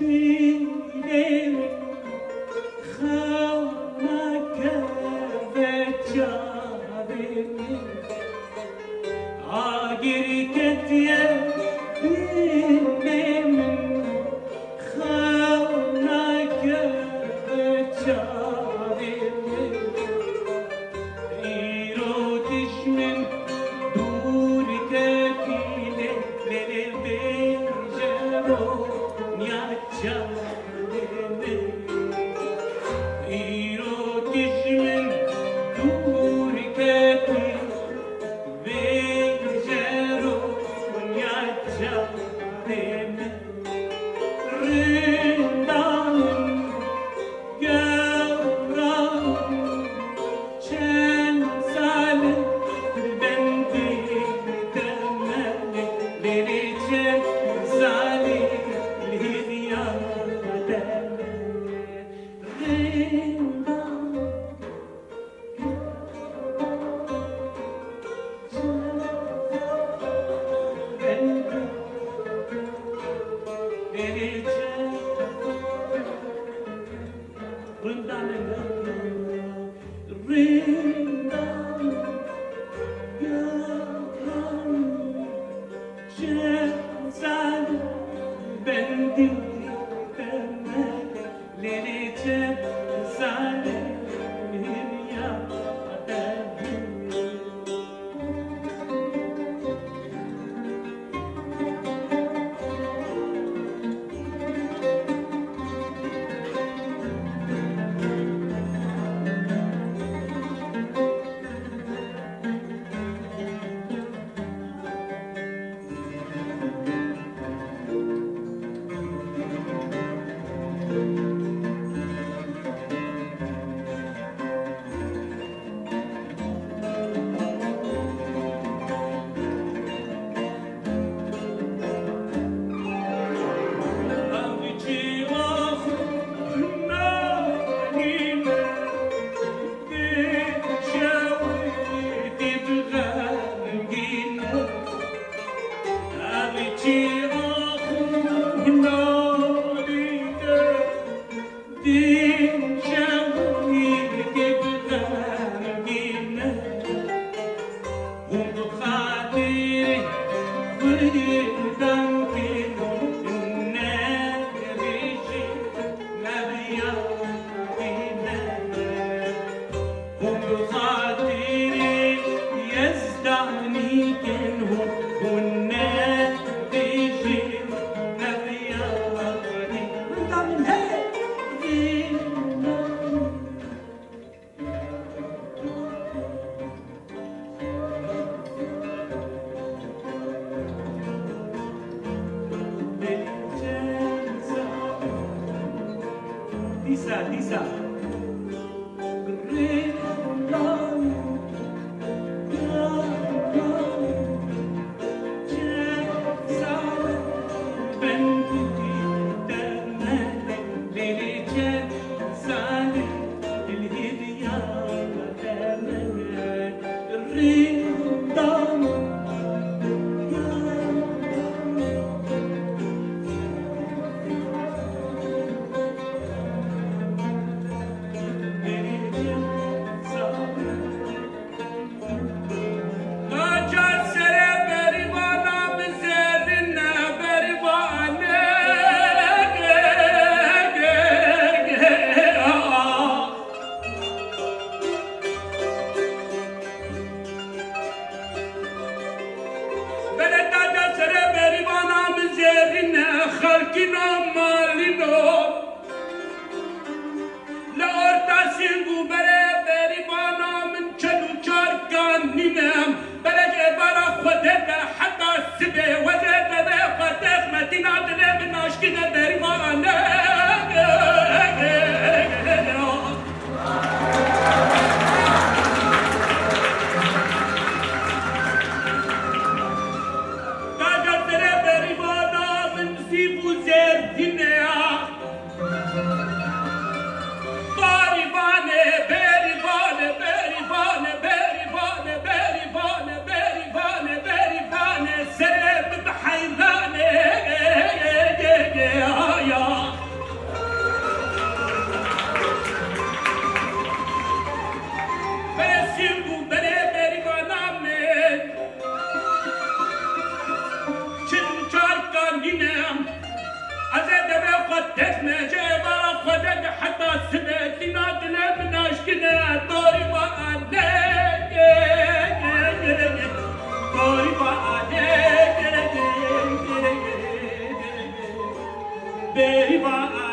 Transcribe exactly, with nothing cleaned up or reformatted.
Dilê min xew nake ve çavê min. Agir ketiye dilê min, xew nake ve çavê min. Îro tişt min dûr ketîne, lê lê vê jero niya çavê min. Îro tişt min dûr ketî, vê jero niya çavê min. Rinda min, gewra min, çend sal e li bendî te me, lê çend sal e li hêviya te me. Rinda min. Din şewî ke bi xemgîn e, hûn bi xatirê xwe dangin, ne bijî, ne biyadî ne. Hûn bi xatirê Yezdanî kin hûn, hûn ne dijî ne biyadî. Hûn da min heye. Dîsa, dîsa. Dest me ji êvara xwe veke heta sibê, tîna dilê min naşkine, dorî va anê, dorî va anê, bêrî va